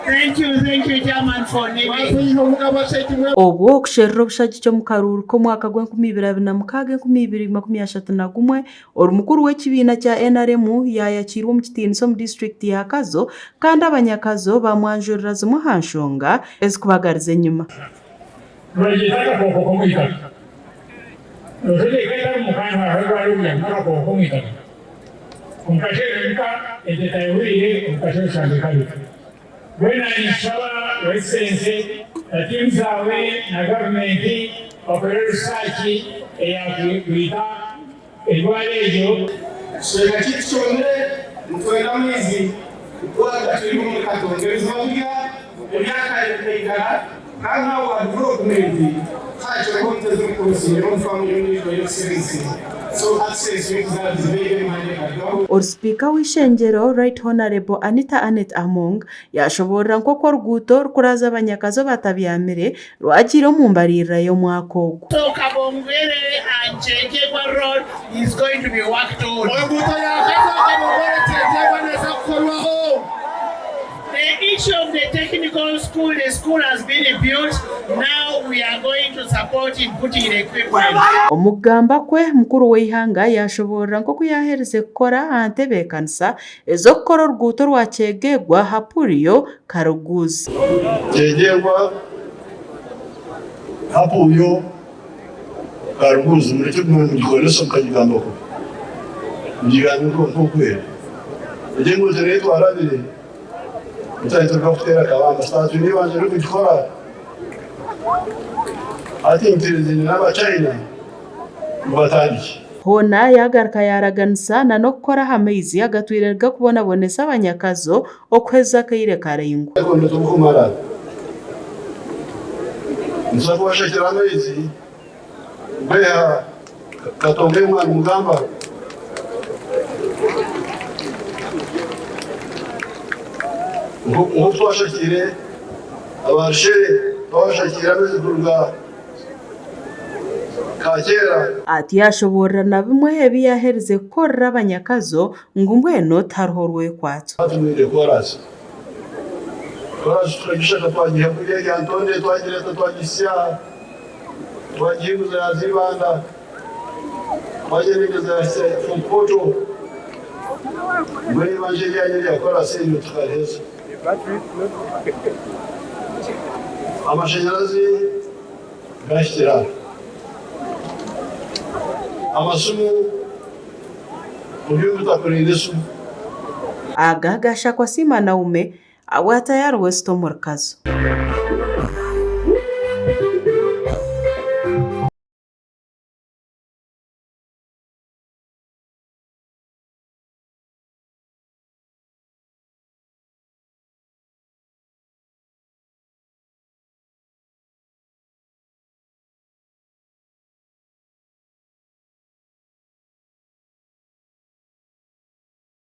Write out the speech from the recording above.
Thank you, thank you, Chairman, for naming. Obwo okusherura obushagiki omu karuuru k'omwaka gw'enkumi ibiri abiri na mukaaga enkumi ibiri makumi ashatu na gumwe, ori mukuru w'ekibiina kya NRM yaayakiirwa omu kitiinisa omu disiturikiti ya Kazo kandi abanyakazo baamwanjurira zimwe aha nshonga ezikubagariza enyima. Nibagyeta akakooko k'omu itaka. Nooshusha eka etarimu kandi hariho endwara ebuyamu n'akakooko k'omu itaka. Omu kasheeshe omuka ente etayehuriire, omu kasheeshe oshanga ekabire. Mbwenu naanye ninkushaba Your Excellency na tiimu zaawe na gavumenti bakore risaaki eyakwita endwara egyo. Ekicweka kyaitu kyomire, nitwenda amaizi kutwaga turi omuri Katonga. Ebiziba birya ebyakare bikaikara kandi nawe wa development tihakiriho nte zirikurusiira omu faamu y'ondiijo Your Excellency so access y'okuza aha biziba ebyo emihanda ekarugaho. Ori Sipiika w'eishengyero Right Honourable Anita Annet Among yashoboorora nk'oku oruguuto rukuraaza abanyakazo batabyamire rwagiire omu mbariirira y'omwaka ogu. So Kabongwere and Kyegegwa road is going to be worked on. Enguuto ya Kazo Kabongwere Kyegegwa neeza kukorwaho. The issue of the technical school, the school has been built, now we are going to support in putting the equipment. Omu kugamba kwe, mukuru w'eihanga yashoboorora nk'oku yaaherize kukora aha ntebeekanisa ez'okukora oruguuto rwa Kyegegwa Hapurio Karuguzi. Kyegegwa Hapurio Karuguzi murekye kuguma nimugikoresa mukagigamba kubi, mugigambe nk'oku eri. Egyo enguuto neyi twarabire mutahika kuteera akabanga sitaani twine eibanja ry'okugikora hati nteerezire n'abachina ngu batandikye. Hoona yaagaruka yaaraganisa na n'okukora aha maizi agatwire nigarikubonabonesa abanyakazo okuheza akaire karaingwa. Ekondo tirikumara. Nituza kubashakira amaizi kugaiha Katonga ei mwaba nimugamba. Nk'oku twashakiire aba Rushere, twabashakiire amaizi kuruga Kaakyera. Atyo yaashoboorora na bimwe ebi yaaherize kukorera abanyakazo ngu mbwenu tihariho rwekwatso. Twatungire koorasi. Koorasi tukagishaka twagiiha kuriya Lyantonde twagireeta twagihisya aha. Twagihinguza yaaza Ibanda. Twagyenda yahitsya Fort Portal. Mbwenu eibanja eryanyu erya koorasi eryo tukariheza. Amashanyarazi gahikire aha. Amasimu muri mutakurinda esimu. Aga gashakwa Siima Naume, Abwatayari West omuri Kazo.